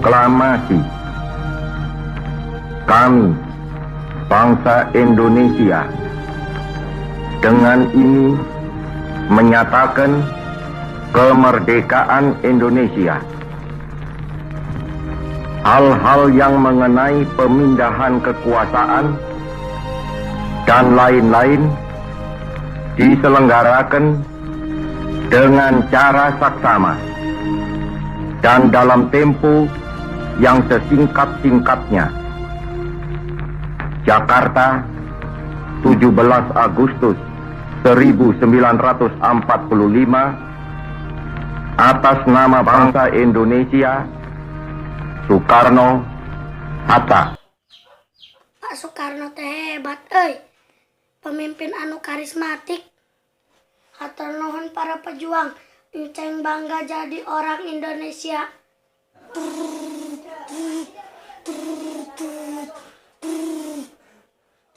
Proklamasi. Kami, bangsa Indonesia, dengan ini menyatakan kemerdekaan Indonesia. Hal-hal yang mengenai pemindahan kekuasaan dan lain-lain diselenggarakan dengan cara saksama dan dalam tempo yang sesingkat-singkatnya. Jakarta, 17 Agustus 1945, atas nama bangsa Indonesia, Soekarno Hatta. Pak Soekarno teh hebat euy. Pemimpin anu karismatik. Hatur nuhun para pejuang. Enceng bangga jadi orang Indonesia.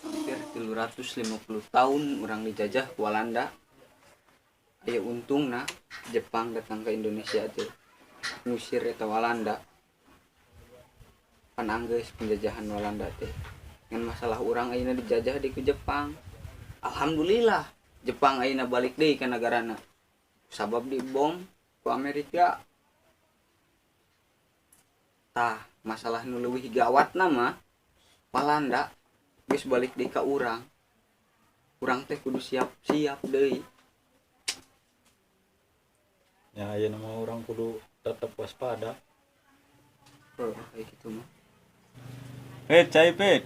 Hampir 350 tahun urang dijajah ku Walanda. Aya untungna Jepang datang ke Indonesia teh ngusir eta Walanda. Pan anggeus penjajahan Walanda teh, ngan masalah urang ayeuna dijajah di ku Jepang. Alhamdulillah Jepang ayeuna balik deui ka nagarana sabab dibom ku Amerika. Tah, masalah nu leuwih gawatna mah Walanda geus balik deui ka urang. Urang teh kudu siap-siap deui. Ya, ayeuna mah urang kudu tetep waspada. Oh, kayak gitu mah. Pit, cai, Pit.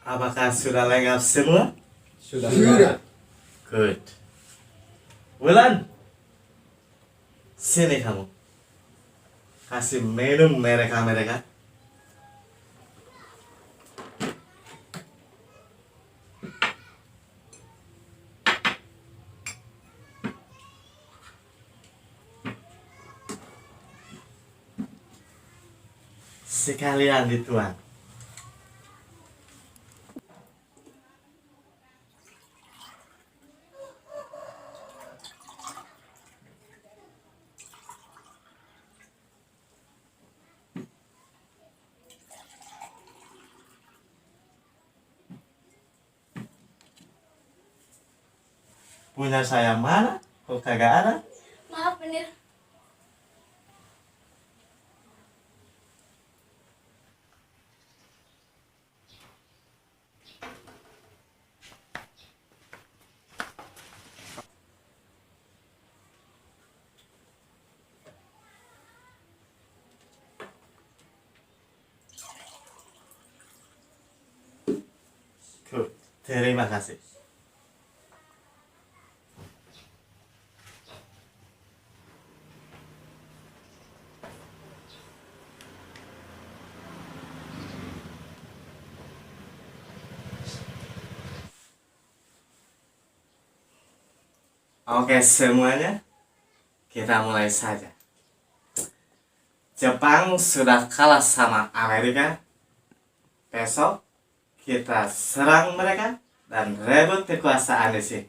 Apakah sudah lengkap semua? Sudah. Good. Wulan, sini kamu. Kasih minum mereka-mereka. Sekalian dituang. Punya saya mana? Kok kagak ada? Maaf, Menir. Good. Terima kasih. Oke semuanya, kita mulai saja. Jepang sudah kalah sama Amerika. Besok kita serang mereka dan rebut kekuasaan di sini.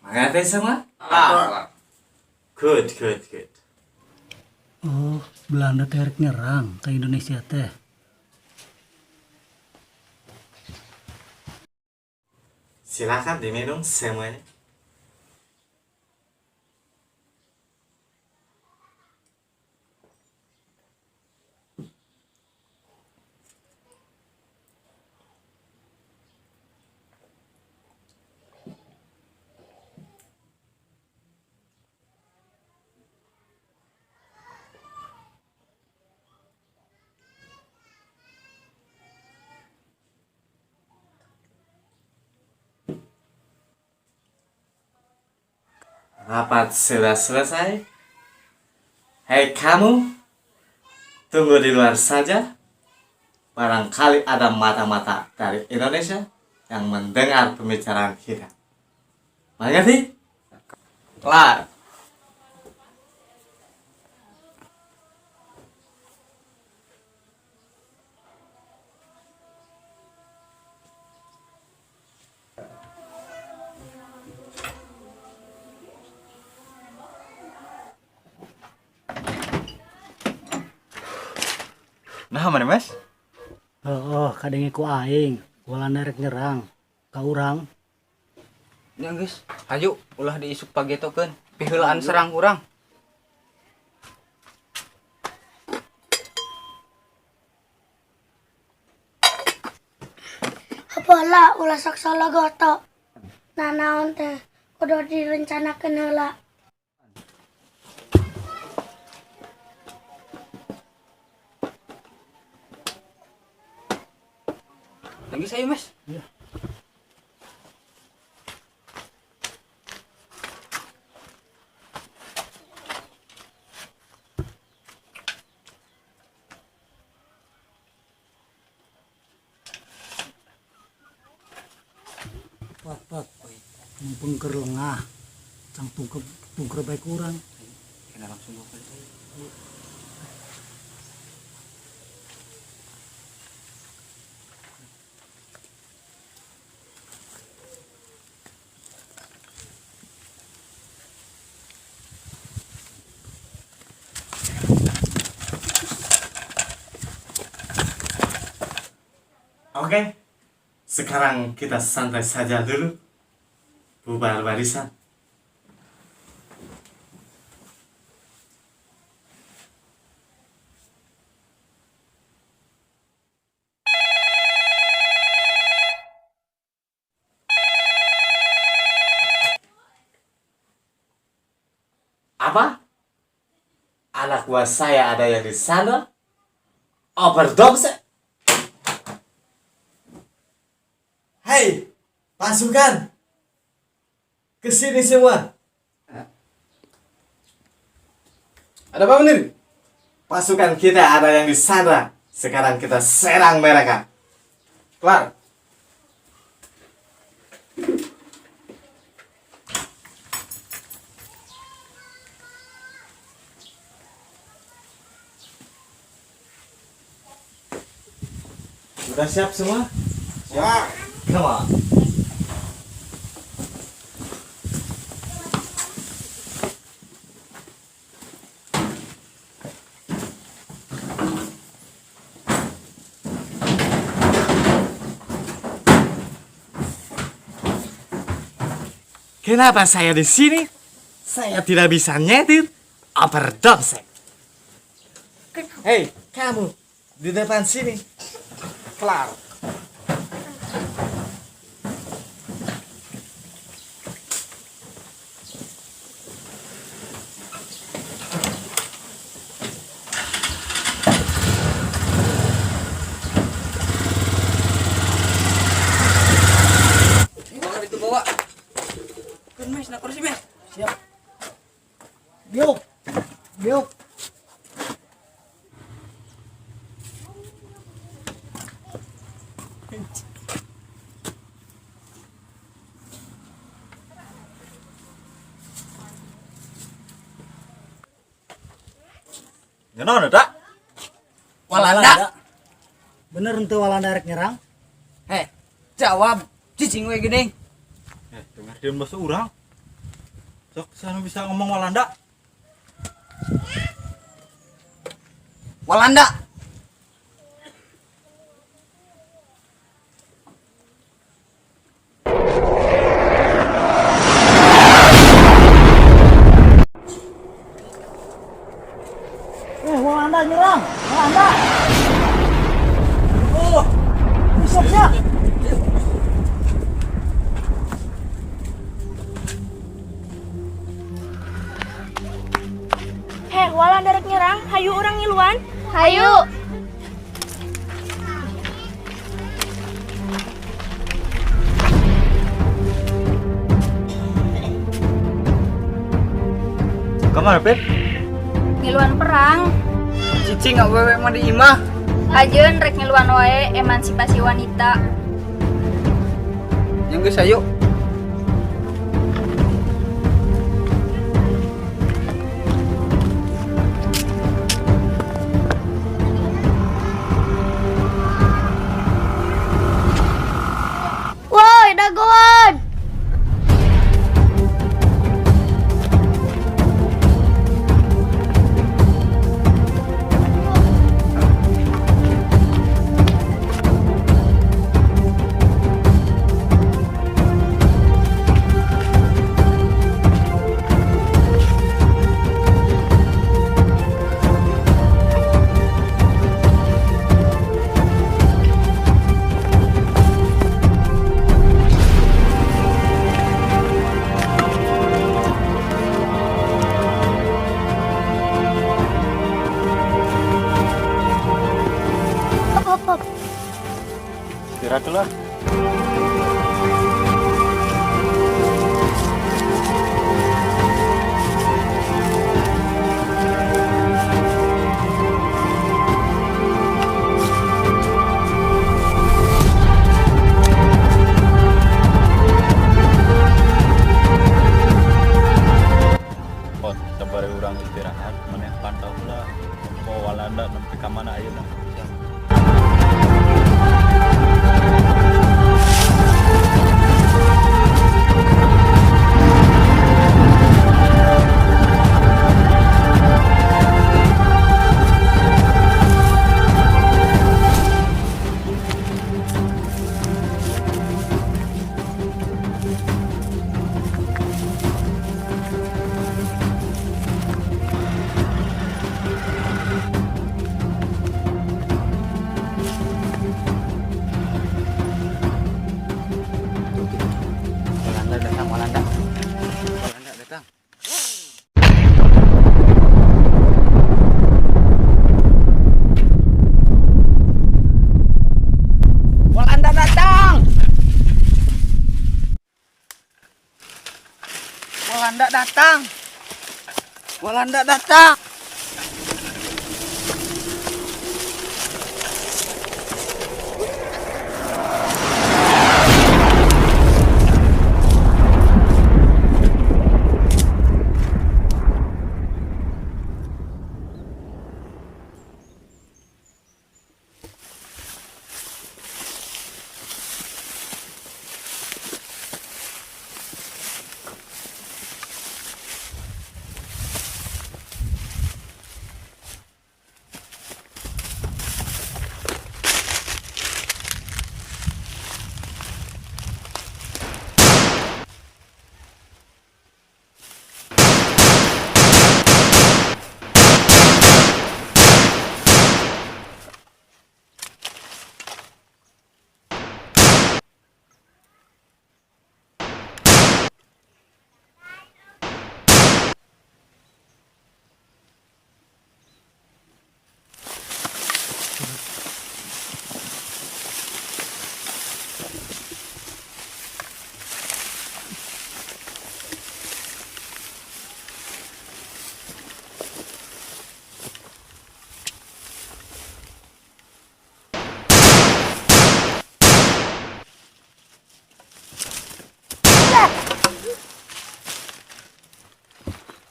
Mengerti semua? Good, good, good. Oh, Belanda teh rek nyerang ke Indonesia teh. Silakan diminum semuanya. Rapat sudah selesai. Hei kamu, tunggu di luar saja. Barangkali ada mata-mata dari Indonesia yang mendengar pembicaraan kita. Mengerti? Kelar. Nah, mana Mes? Oh, kadenge ku aing, Walanda rek nyerang ka urang. Nya geus, hayu ulah diisuk pagetokeun. Piheulaan serang urang. Apalah ulah sok sologoto. Nah naon teh kudu direncanakeun heula. Geus ayo, Mes. Iya. Pat pat. Mumpung keur lengah. Cang tungker tungker bae ku urang. Kena langsung bawa kali saya. Oke. Sekarang kita santai saja dulu. Bubar barisan. Apa? Anak buah saya ada yang di sana? Overdose? Hei, pasukan! Kesini semua. Ada apa bener? Pasukan kita ada yang di sana. Sekarang kita serang mereka. Kelar. Sudah siap semua? Siap. Come on. Kenapa saya di sini? Saya tidak bisa nyetir. Overdose. Hei, kamu di depan sini. Kelar. Bawa itu bawa. Keun Mes, na kursi Mes. Siap. Biuk. Biuk. Ngenaon eta? Walanda. Bener henteu Walanda rek nyerang? Heh, jawab. Cicing we geuning. Eh, dengar bahasa urang. Sok sana bisa ngomong Walanda. Walanda. Eh, Walanda nyerang. Walanda. Oh. Siap, siap. Heh, Walanda rek nyerang, hayu urang ngiluan. Hayu. Kemana, Pit? Ngiluan perang. Cicing awewe mah di imah. Ajeun rek ngiluan wae emansipasi wanita. Nya geus, ayo. Woi, dagoan. Hop, hop, hop. Istirahat dulu ah. Pot, sabari urang istirahat, maneh pantau lah. Tempo Walanda nepi ka mana ayeuna. Siap. Tuh, tuh. Walanda datang, Walanda. Walanda datang. Walanda datang. Walanda datang. Walanda datang.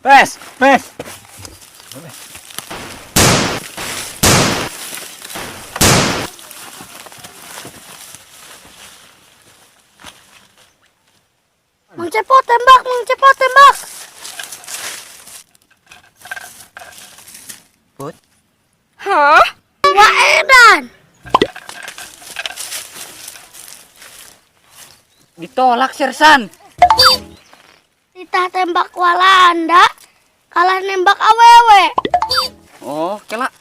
Pes, pes. Mang Cepo tembak, Mang Cepo tembak. Put. Hah? Wah, edan. Ditolak, Sersan. Kita tembak Walanda, kalah nembak awewe. Oh, kela.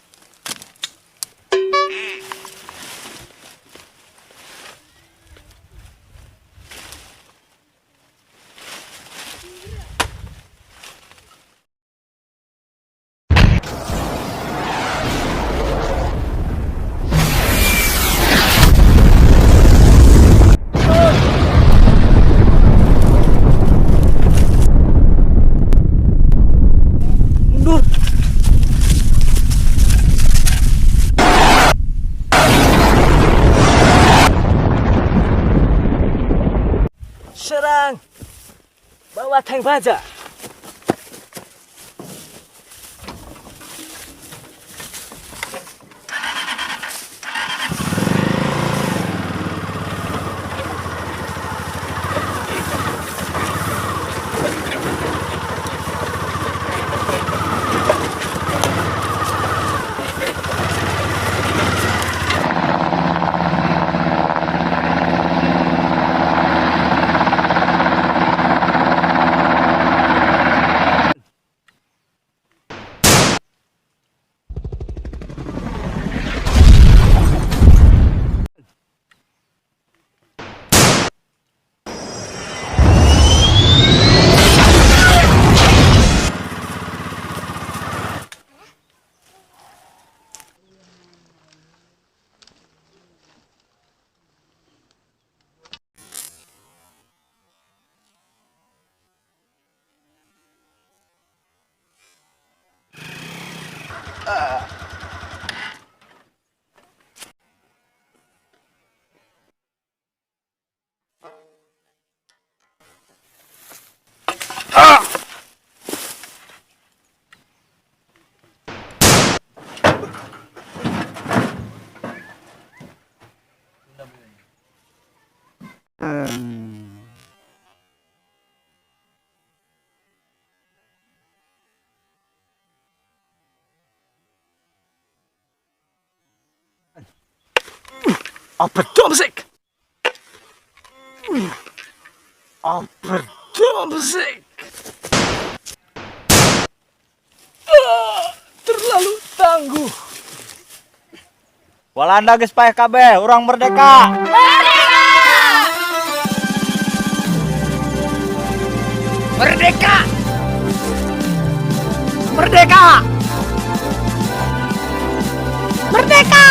Mundur. Perang. Bawa tank baja. Opperdomsik. Opperdomsik. Ah, terlalu tangguh. Walanda geus paeh kabeh, urang merdeka. Merdeka! Merdeka! Merdeka!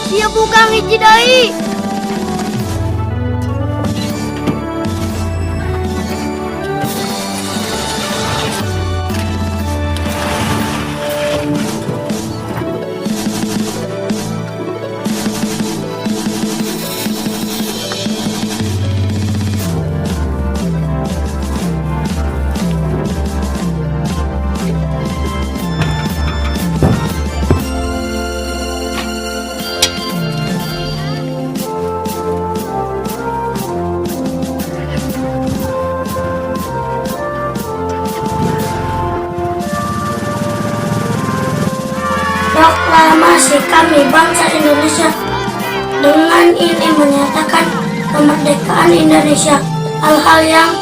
Dia bukan hiji deui. Proklamasi kami bangsa Indonesia dengan ini menyatakan kemerdekaan Indonesia. Hal-hal yang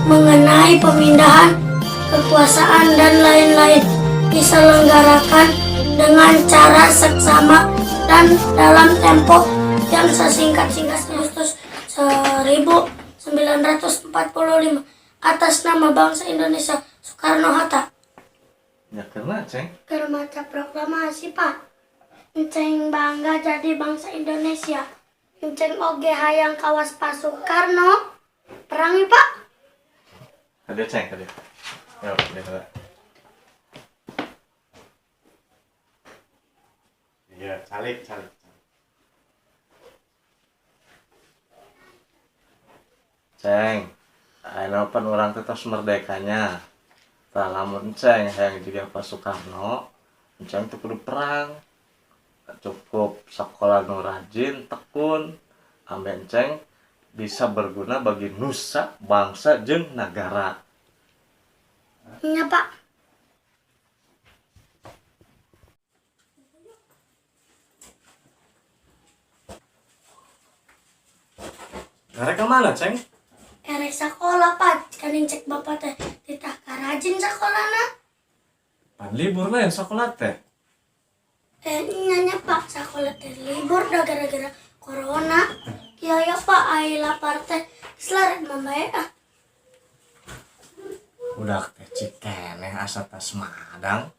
mengenai pemindahan kekuasaan dan lain-lain diselenggarakan dengan cara seksama dan dalam tempo yang sesingkat-singkatnya. Agustus 1945 atas nama bangsa Indonesia, Soekarno Hatta. Ya karena, Ceng. Keur maca proklamasi, Pak. Enceng bangga jadi bangsa Indonesia. Enceng oge hayang kawas Pak Soekarno. Perang yuk, Pak. Ada, Ceng, ada. Yuk, udah. Iya, calik, calik. Ceng, ayeuna pan urang teh tos merdekanya. Tah, lamun Ceng hayang jiga Pak Soekarno, Enceng tuh kudu perang. Cukup sekolah nu rajin, tekun, ambe Enceng bisa berguna bagi nusa, bangsa, jeung nagara. Iya, Pak. Mereka mana, Ceng? Erek sekolah, Pak. Kan cek bapak teh titah rajin sekolahna. Pan Pan libur lain sekolah teh. Eh, nya nya, Pak, sekolah teh libur dah gara-gara corona. Iya ya, Pak, ai lapar teh. Geus mambae ah. Budak teh cikeneh asa tas madang.